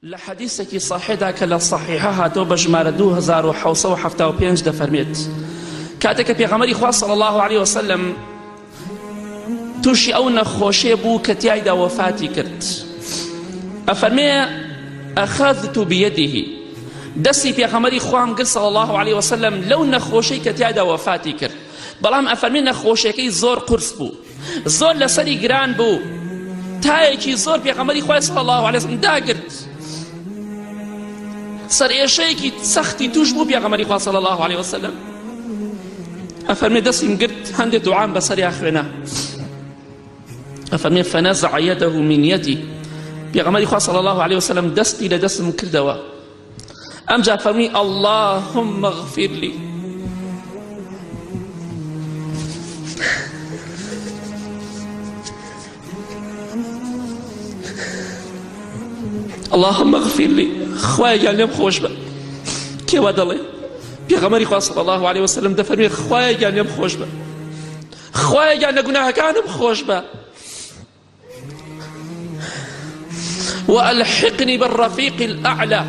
لە حەدیسێکی سەحیحدا کە لە سەحیحە هاتووە بە ژمارە 2775 دەفەرمێت کاتێک کە پێغەمبەری خوا صلی الله علیه وسلم تووشی ئەو نەخۆشیە بوو کە تیایدا وەفاتی کرد ئەفەرمێ ئەخەذت بیەدیه دەستی پێغەمبەری خوام گرت صلی الله علیه وسلم لەو نەخۆشەی کە تیایدا وەفاتی کرد بەڵام ئەفەرمێ نەخۆشیەکەی زۆر قورس بوو زۆر لەسەری گران بوو تایەکی زۆر پێغەمبەری خوای صلی الله علیه وسلم داگرت سەرئێشەیەکی سەختی توش بوو پێغەمبەری خوا صلی الله علیه وسلم ئەفەرمێ دەستیم گرت هەندێک دوعام بەسەریا خوێنا ئەفەرمێ فنزع يده من يدي پێغەمبەری خوا صلی الله علیه وسلم دەستی لە دەستم کردەوە ئەمجا فەرمی اللهم اغفر لي اللهم اغفر لي خوایە گیان لێم خۆش بە کێ وا دەڵێ پێغەمبەری خوا صلی الله علیه وسلم دەفەرمێ خوایە گیان لێم خۆش بە خوایە گیان لە گوناهەکانم خۆش بە وألحقني بالرفيق الأعلى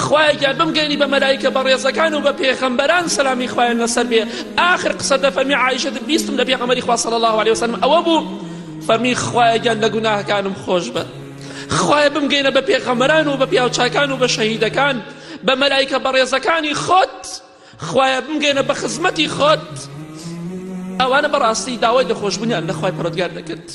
خوایە گیان بمگەینی بە مەلایکە بەڕێزەکان و بە پێغەمبەران سەلامی خوایان لەسەر بێ ئاخر قسە دەفەرمی عایشە بیستم لە پێغەمبەری خوا صلی الله علیه وسلم ئەوە بوو فەرمی خوایە گیان لە گوناهەکانم خۆش بە خوایە بمگەینە بە پێغەمبەران و بە پیاوچاکان و بە شەهیدەکان بە مەلایکە بەڕێزەکانی خۆت خوایە بمگەینە بە خزمەتی خۆت ئەوانە بەڕاستی داوای لەخۆشبوونیان لە خوای پەروەردگار دەکرد.